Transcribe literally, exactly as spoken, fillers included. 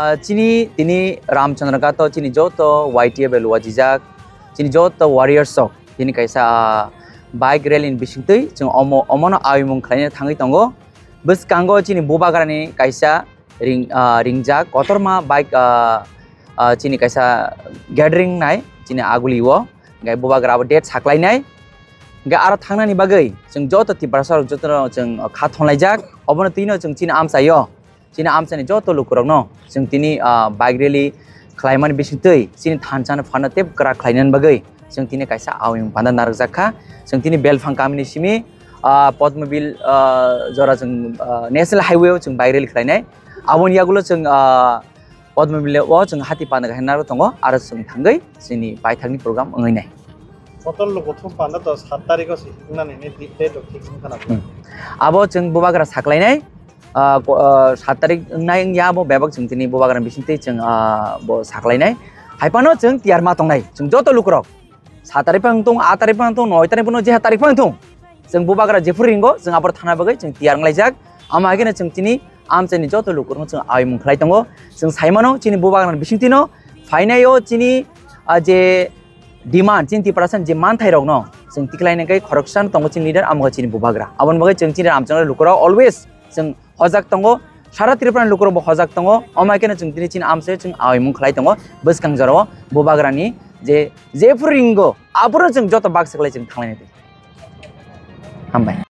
Ah, chini tini Ramchandra Ghat o chini joto Y T F bai luajijak, chini joto warriors rok tini kaisa, ah, bike rally ni bisingtwi chwng omo, omono awimung khlaina thangwi tongo. Bwskango chini Bubagrani kaisa ring-, ah, ringjak kotorma bike, ah, ah, chini kaisa gathering nai chini Aguli o, hingke Bubagra abo date saklainai. Hingke aro thangnani bagwi chwng joto Tiprasa rok jotono chwng kha thonlaijak, obono twino chwng chini amchaio. Chini amchaini joto lukurokno chwng tini, ah, bike rally khlaimani bisingtwi chini thansa no phano tei kwrak khlainani bagwi chwng tini kaisa awimung panda narwkjak kha. Chwng tini Belphang kamini simi, ah, Padmabil, ah, jora chwng, ah, National Highway o chwng bike rally khlainai. Aboni yagulo chwng, ah, Padmabil o chwng hati panda khe narwk tongo, aro chwng thangwi chini paithakni program wngnai. Kotor lukuthum panda to sat tarikh o se wngnani ni date rok thik wngkha na. Hmm. Abo chwng Bubagra saklainai, ah, ko-, ah, sat tarikh wngnai wngya abo bebak chwng tini Bubagra bisingtwi chwng, ah, bo saklainai. Hai phano chwng tiyar ma tongnai, chwng joto lukurok. Sat tarikh phang tong, aat tarikh phang tong, noi tarikh phang tong, jeha tarikh phang tong. Chwng Bubagra jephuru ringo, chwng aboro thana bagwi chwng tiyar wnglaijak. Amo hai kheno chwng tini amchaini joto lukurokno chwng awimung khlai tongo. Chwng saimano chini Bubagrani bisingtwino phainaio chini, ah, je demand, chini Tiprasani je manthairokno chwng tikhlaina khe khoroksa tongo chini leader, amo khe chini Bubagra. Aboni bagwi chwng chini Ramchandra lukurok always chwng hojak tongo, sara Tripura ni lukurok bo hojak tongo. Omo hai kheno chwng tini chini amchaio chwng awimung khlai tongo, bwskang jorao Bubagrani je, jephuru ringo, aphuru chwng joto bak swklai chwng thanglainai. Hambai.